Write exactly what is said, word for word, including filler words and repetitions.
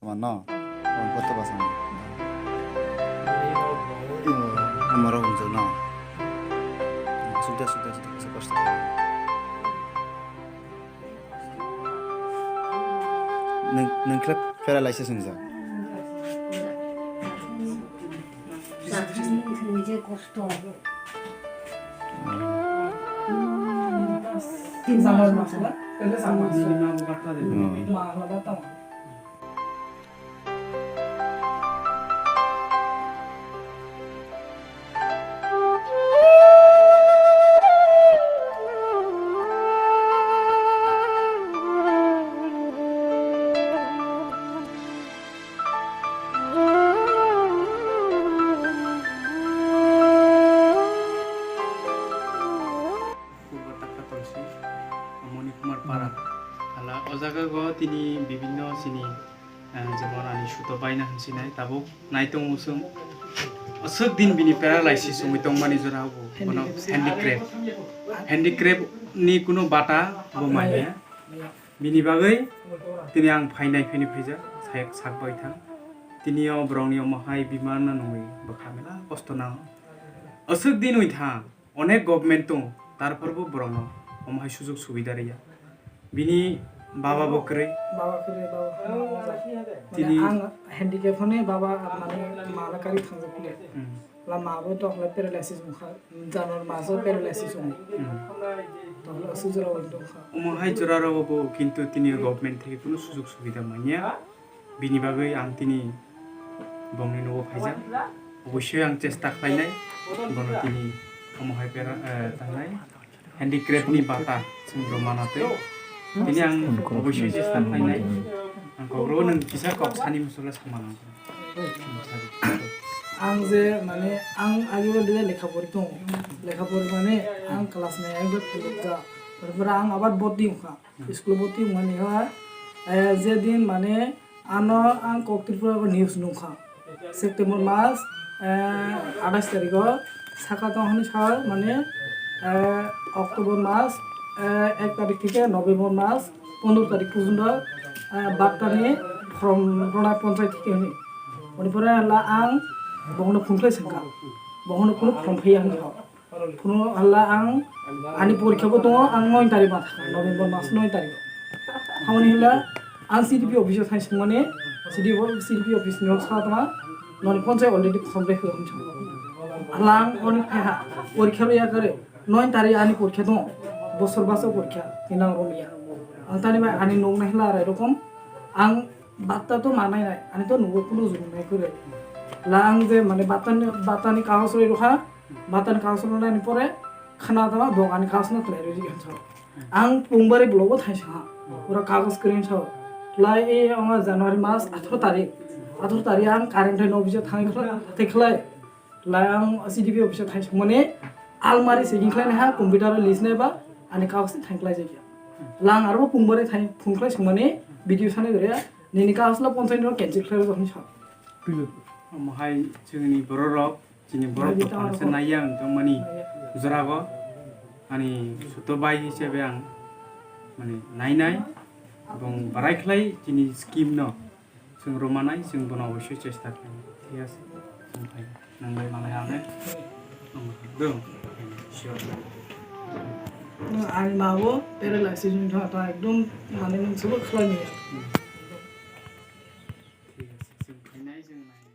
Mano, ang kota basa. Amaro unjo no. Sudah, sudah, sudah, sudah, sudah. Nang, nang kira paralysis unjo. নিজে কষ্ট হবে। তিন মাস মাসে না? তাহলে চার মাস। হুম। মা আলাদা তো। Purbo Takha Tolsi, Moni Kumar Para. Hala o jaga go tini bibinno sini, eh, jemon ani suto baina hinsinai tabuk naitung usung. Aswk din bini paralysis wngwi tongmani jora bo, bono handicraft. Handicraft ni kuno bata bo manya. Bini bagwi tini ang phainai, phainai phaijak, sak, sak bai thang. Tini o borokni omo hai bimar no nungwi bwkha mela kosto nango. Aswk din wi thang, onek government tongo, tarpor bo borokno omo hai sujok subida rwya. Bini baba bo kwrwi. Baba kwrwi, baba. Tini mane ang handicap hwnwi baba mane mala kari thangjak le. Hmm. Lama bo tokla paralysis wngkha, January maso paralysis wngwi. Hmm. Tokla sujora wngwi tongkha. Omo hai jora rogo bo kintu tini government theke kunu sujok subida manya. Bini bagwi ang tini bongni nogo phaijak. Obosoi ang chesta khlainai, bono tini omo hai pera, eh, tangnai. Handicraft ni bata chwng rwmana tei tini ang obosoi chesta khlainai. Ang kok rw nwng kisa kok sani musulo sama nang. Ang je mane ang agi o lekha pori tongo. Lekha pori mane ang class nine bai phunukjak. Tarpore ang abar boti wngkha. School o boti wngmani ha, eh, je din mane ano ang kok Tripura o news nukha. September mas, eh, athais tarikh o saka tong hwnwi sa mane, eh, October mas, eh, ek tarik theke November mas pondro tarik porjonto, eh, battani form rwna ponchayat theke hwnwi. Boni pore la ang bohono phone khlai swngkha. Bohono kunu form phaiya hwnwi kha. Phunuk hala ang ani porikha bo tongo, ang noy tarik ma thangkha, November mas noy tarik. Hamani hala ang C D P office o thai swngmani, C D P, C D P office ni rok sa tongma, noni ponchai already khombe hwrwng chang. Hala ang oni phaiha, porikha rw ya kare, noy tarik ani porikha tongo, bosor baso porikha, tinang romya. Ang tani bai ani nok nai hala arai rokom, ang batta to manai nai, ani to nugo kunu jung nai kore. La ang je mane battani, battani kahos roi rokha, Matan kausno nani pore khana tama dogani kausno khlai rwi rikha sa. Ang pungbari blogo thaisa ha. Pura kagos kring sa. Lai e ama January mas atharo tarik. Atharo tarik ang current hai nobija thang khlai, thai khlai. Lai ang C D P office thai sungmani almari se ging khlai ha computer list nai ba ani kausno thang khlai jai. Lang aro pungbari thai phung khlai sungmani video sanai dore. Nini kausno ponchai no cancel khlai rw sa. Omo hai chwngni bororok. Chini borok dophano se naiya ang tongmani jorago ani suto bai hisabe ang mane nainai ebong barai khlai chini scheme no chwng romanai chwng bono oboisoi chesta khlainai thik ase chwng phai nang bai malai ang do. Ani ma bo paralysis wngkha ta ekdom mane nung sobo khlai ni. Thik ase chwng phainai chwng nai.